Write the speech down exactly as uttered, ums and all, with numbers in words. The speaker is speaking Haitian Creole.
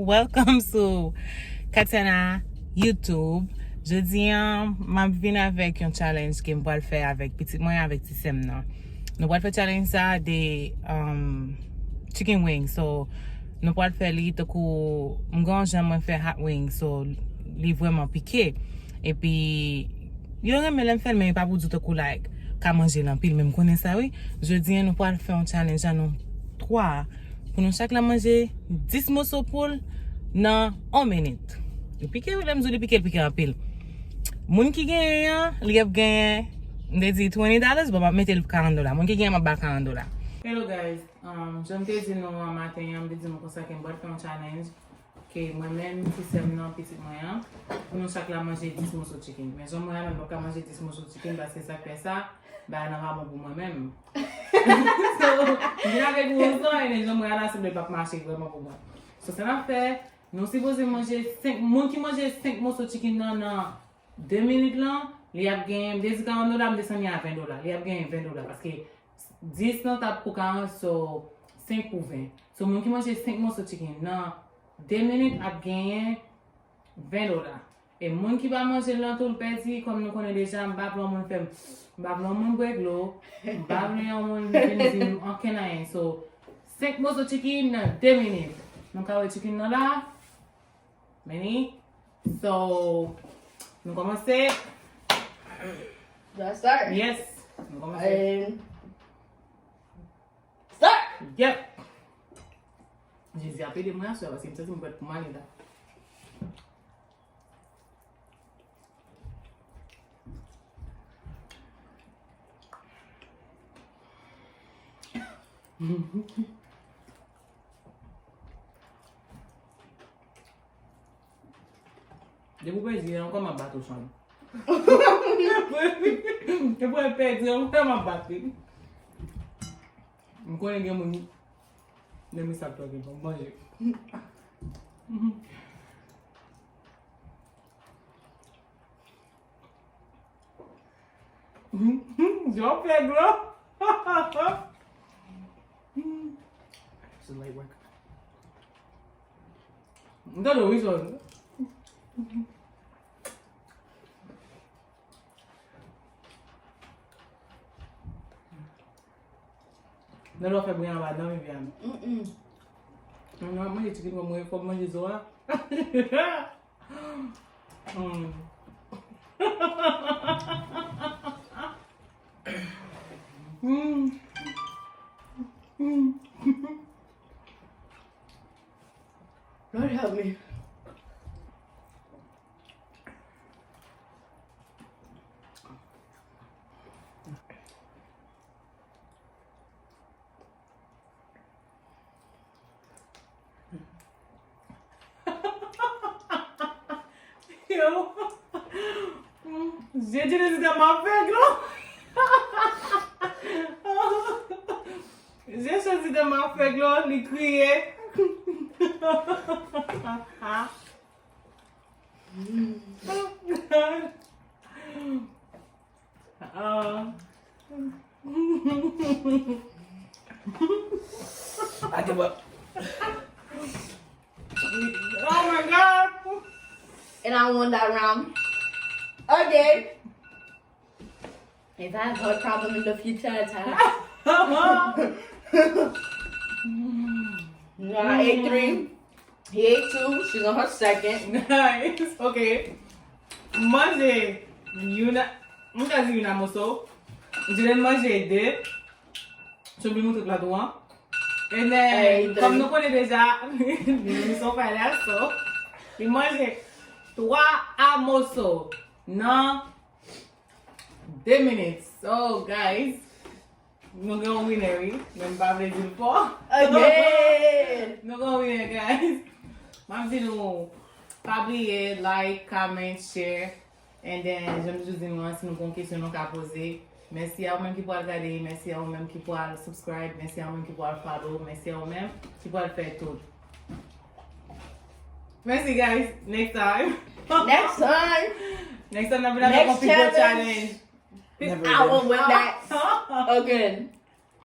Welcome sou Katiana YouTube. Jodi an, m ap vin avèk yon challenge ke m pral fè avèk pitit mwen, avèk ti sè m nan. Nou pral fè challenge sa de um, chicken wing. So, nou pral fè li tankou m gen yon jan mwen fè hot wing. So, li vrèman pike. Epi, yo renmen lè m fè l, men e pa pou di tankou like, ka manje l anpil, men m konnen sa wi. Jodi an, nou pral fè yon challenge a nou twa. Pou nou chak la manje dis moso poul nan yon minit. Li pike wi, lè m di w li pike, li pike anpil. Moun ki genyen an, li ap genyen, m te di twenty dollars, bon, m ap mete l karant dola. Moun ki genyen, m ap ba l karant dola. Hello guys, um, jan m te di nou an maten an, m te di nou konsa ke m pral fè yon challenge. Ke mwen menm, ti sè m nan, pitit mwen an, pou nou chak la manje dis moso chicken. Men jan mwen an, m pap ka manje dis moso chicken, paske sa k fè sa, bagay nan pa bon pou mwen menm. So, m vin avèk yon zòn, e jan mwen an la, sanble l pap mache vrèman pou mwen. So, sa n ap fè, nou sipoze manje senk, moun ki manje senk moso chicken nan, nan de minit lan, li ap genyen, m te di karant dola, m desann li a ven dola. Li ap genyen ven dola, paske dis nan t ap pou karant, so, senk pou ven. So, moun ki manje senk moso chicken nan de minit ap genyen ven dola. E moun ki pa manje l nan tou, l pèdi, kòm nou konnen deja, m pa vle yon moun fè m, m pa vle yon moun bwè dlo, m pa vle yon moun vin di m ankenn anyen. So, senk moso chicken nan de minit. Nou ka wè chicken nan la. Meni. So, nou kòmanse. Do I start? Yes. Nou kòmanse. And start! Yep. Jezi ap ede mwen aswè, paske m santi m prèt pou m ale la. Depi w pèdi, ankò m ap bat ou, Chan. Depi w pèdi, ankò m ap bat ou. M konnen gen moun, lè m sa ap tòke, bon, manje. Yo fè dlo. It's a light work. M tande wi, son. Nan lò fè bouyon anba dan, Viviane. Mm-mm. Mwen manje chicken kòm mwen, fò m manje zo a. Mm. Mm. Mm. Lord help me. Yo. Jezi, Jezi, tèlman fè dlo. Jezi, Jezi, tèlman fè dlo, li kriye. Ah. I give up. Oh my God. And I won that round. Okay. If I have heart problem in the future, it's hard. No, I ate three. He ate two. She's on her second. Nice. Okay. M manje youn a, m ka di youn a moso. M di lè m manje de. Sou byen moutre plato an. And then, kòm nou konnen deja, li son fire, so, li manje twa a moso nan de minit. So, guys, nou gen yon winner, wi. Men m pa vle di l fò. Again! Nou gen yon winner, guys. M ap di nou, pa bliye, like, comment, share. And then, jan m toujou di nou an, si nou gen yon kesyon nou ka poze. Mèsi a ou menm ki pral gade, mèsi a ou menm ki pral subscribe, mèsi a ou menm ki pral follow, mèsi a ou menm ki pral fè tout. Mèsi, guys. Next time. Next time. Next time, n ap vin avèk yon pi gwo challenge. Never again. I won't win that again.